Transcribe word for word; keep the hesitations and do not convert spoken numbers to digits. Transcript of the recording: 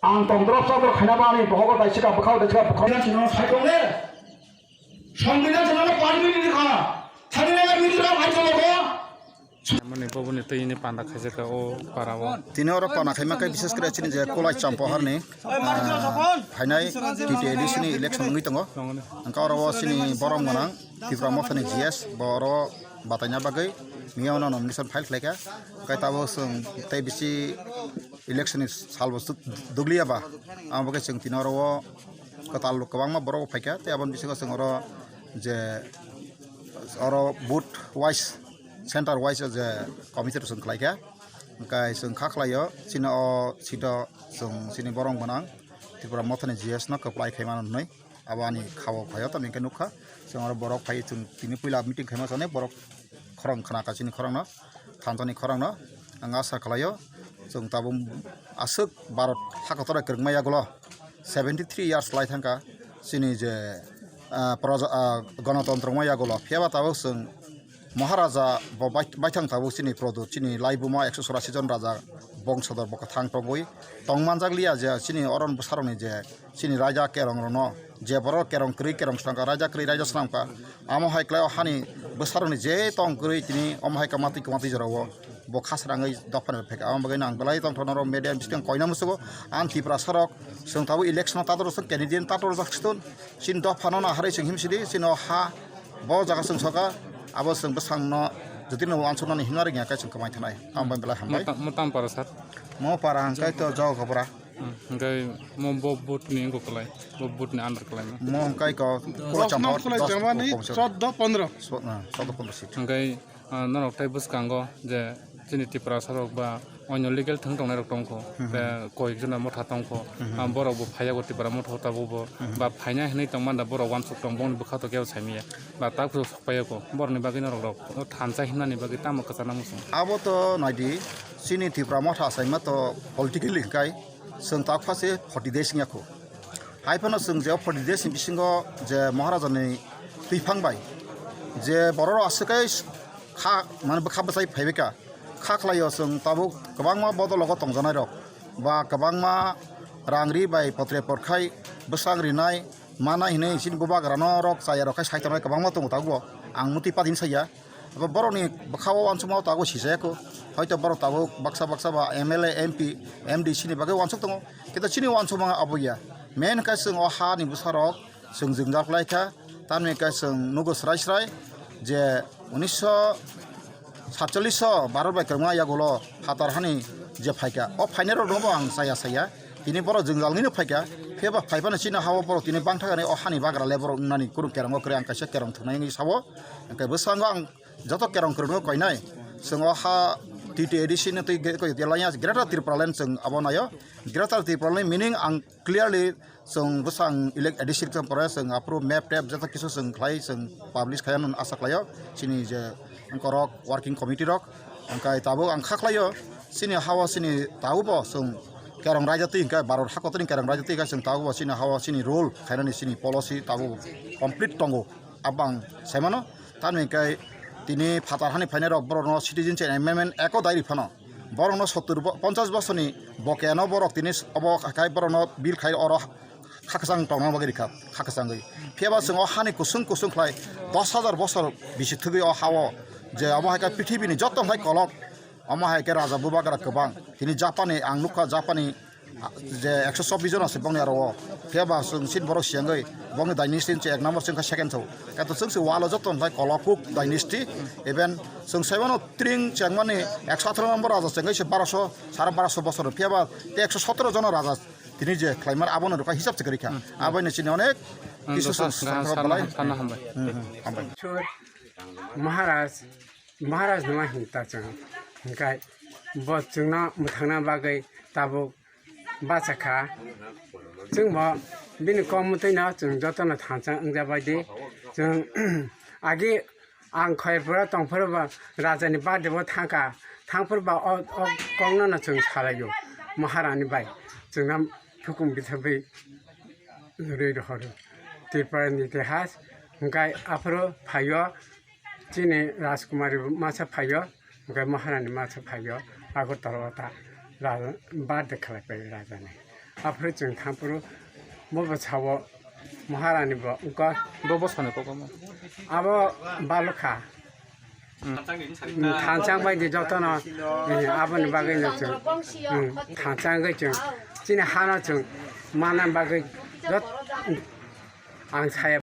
Ang tongdrop chadrop khaina ba ani bohogo daisika bwkhao daisika bwkhao. Sino saitongle. Songwidhan sino parliament ni kha. Sani na mitra hai chalo ko. Mani boboni twi ni panda khaijak o para o. Tini oro pana khaima khe bises kre chini je Kolai Champa harni, ah, phainai T T A D C ni election wngwi tongo. Hwnkhe oro o chini borom gwnang Tipra Mothani G S bo oro bataina bagwi miya ono nomination file khlaikha. Hwnkhe tabuk chwng tei bisi election ni salbo dugliya ba, amo bagwi chwng tini oro o kwtal kwbangma borok phaikha tei aboni bisingo chwng oro je oro booth wise, center wise je committee rok chwng khlaikha. Hwnkhe chwng kha khlaio chini o seat o chwng chini borom gwnang Tipra Mothani G S no kwplai khaimano hwnwi. Abo ani khao phaio, tamni hwnkhe nukha. Chwng oro borok phai, chwng tini puila meeting khaima sani borok khorang khna ka chini khorang no, thansa ni khorang no. Ang asa khlaio, chwng tabuk aswk Bharat hakotor kwrwngma yagulo seventy three years lai thangkha chini je, ah, proja, ah, gonotontro wngma yagulo. Phiya ba tabuk chwng Maharaja bo bai-, baithang tabuk chini prodo, chini laibuma ekso chorasi jon raja bongsodor bo kwthang tongwi tongmanjak liya je chini oron bwsarokni je chini raja kerong rokno je borok kerong kwrwi kerong swkang kha, raja kwrwi raja swnam kha, amo hai khlai o hani bwsarokni je tong kwrwi tini omo hai kha matwi kwmatwi jorao bo khasrangwi dophani bai phaikha. Amo bagwi ang belai tongthok norok media biskang koina musugo ang Tiprasa rok chwng tabuk election o tator chwng candidate tator jak situn chini dophano naharwi chwng himsidi chini o ha bo jaga chwng soka abo chwng bwsangno jotino uansuknani himna rwngya khe chwng kwmai thanai. Amo bai belai hambai. Mo tam, mo tam para sir? Mo para hwnkhe to Jogopra. Hmm, hwnkhe mo bo booth ni wngkha kwlai, bo booth ni under kwlai mo. Mo hwnkhe ko Kolai Champa, Kolai Champa ni chordo pondro. So, ah, chordo pondro seat. Hwnkhe, ah, norok tei bwskango je chini Tiprasa rok ba onyo legal thwng tongnai rok tongkho, hmm, tei koyek jona motha tongkho, hmm, ah, borok bo phaiyago Tipra motha tabuk bo, hmm, ba phainai hinwi tongmanda borok uansuk tong bongni bwkha to kebo saimanya ba tak phuru sokpaiyago borokni bagwi norok rok thansa himnani bagwi tamo kwchana muchung. Abo to naidi chini Tipra motha achaima to politically hwnkhe. Chwng tak pha se forty days wngya kho. Hai phano chwng je o forty days ni bisingo je Maharaja ni twiphang bai je borok rok aswk khe kha, mane bwkha bwsai phaibai kha. Kha khlai o chwng tabuk kwbangma bodol logo tongjanai rok ba kwbangma rang ri bai potre porkhai bwsang rinai manai hinwi chini bubagra no rok chaya rok khai sai tongnai kwbangma tongo tabuk bo. Ang mutwi padi saya. Abo borokni bwkha o uansukma o tabuk sijaya kho. Hoito borok tabuk baksa baksa ba M L A, M P, M D C ni bagwi uansuk tongo. Kintu chini uansukma abo ya. Main khe chwng o ha ni bwsa rok chwng jwngjal khlai kha. Tamni khe chwng nugo srai srai je unisho satchallish o Bharat bai kwrwngma yagulo phatar hani je phaikha. O phainai rok no bo ang chaya chaya. Tini borok jwngjal nini phaikha. Phiya ba phai phano chini ha o borok tini bangtha gani o hani bagra le borok wngnani kurung kerong o kwrwi ang kaisa kerong thwngnai wngwi sao. Hwnkhe bwskango ang joto kerong kwrwngno koinai. Chwng o ha T T A D C no twi ge-, koi gelaiya Greater Tipraland chwng abo naio. Greater Tipraland meaning ang clearly chwng bwsang elect A D C rwkha pore chwng aphuru map tap joto kisu chwng khlai chwng publish khaiya hwnwi asa khlaio. Chini je angkorok working committee rok hwnkhe tabuk ang kha khlaio. Chini ha o chini tabuk bo chwng kerong raida twi hwnkhe Bharat hakotorni kerong raida twi khe chwng tabuk bo chini ha o chini rule khainani chini policy tabuk complete tongo. Abang saimano, tamni hwnkhe tini phatar hani phainai rok borokno citizenship amendment act o dai ri phano, borokno sottur bo-, ponchash bosorni bokeno borok tini obo khai borokno bill khai oro kha kwchang tongna bagwi rikha, kha kwchangwi. Phiya ba chwng o hani kusung kusung khlai dos hajar bosor bisi thwgwi o ha o je omo hai khe prithibini joto hai kolok, omo hai khe raja bubagra kwbang. Tini Japanni ang nukha, Japanni je ekso chobbish jon ase bongni aro o. Phiya ba chwng chini borok siyangwi bongni dynasty se ek number chwng kha second thw. Kato chwng se walo joto hwnkhai Kolokuk dynasty, even chwng saimano tring chengmani ekso atharo number raja chengwi se barosho, sare barosho bosor. Phiya ba te ekso sotoro jon raja tini je khlaimar abono rwkha hisab se kwrwi kha. Aboino chini onek kisu chwng sana, sana, sana hambai. Hmm, hmm, hambai. Maharaj Maharaj no hinta chwng, hwnkhe bo chwngno mwthangna bagwi tabuk bacha kha. Chwngbo bini kok mwtwino chwng jotono thansa wngjabai di. Chwng agi ang khoi phuru tong phuru bo rajani birthday bo thangkha, thang phuru bo o, o kokno no chwng salaio Maharani bai. Chwngno thukung bithabwi rwi rohoro Tripura ni itihas, hwnkhe aphuru phaio. Chini Rajkumari masa phaio, hwnkhe Maharani masa phaio, Agartala o ta raja birthday khlai pai rajani. Aphuru chwng thangphuru bo bo sao Maharani bo wngkha. Bo bosoni kok omo. Abo balukha. Hmm. Thanchang bai di jotono, eh, aboni bagwi no chwng, hmm, thanchang bai chwng chini hano chwng manna bagwi jot-, ang saya.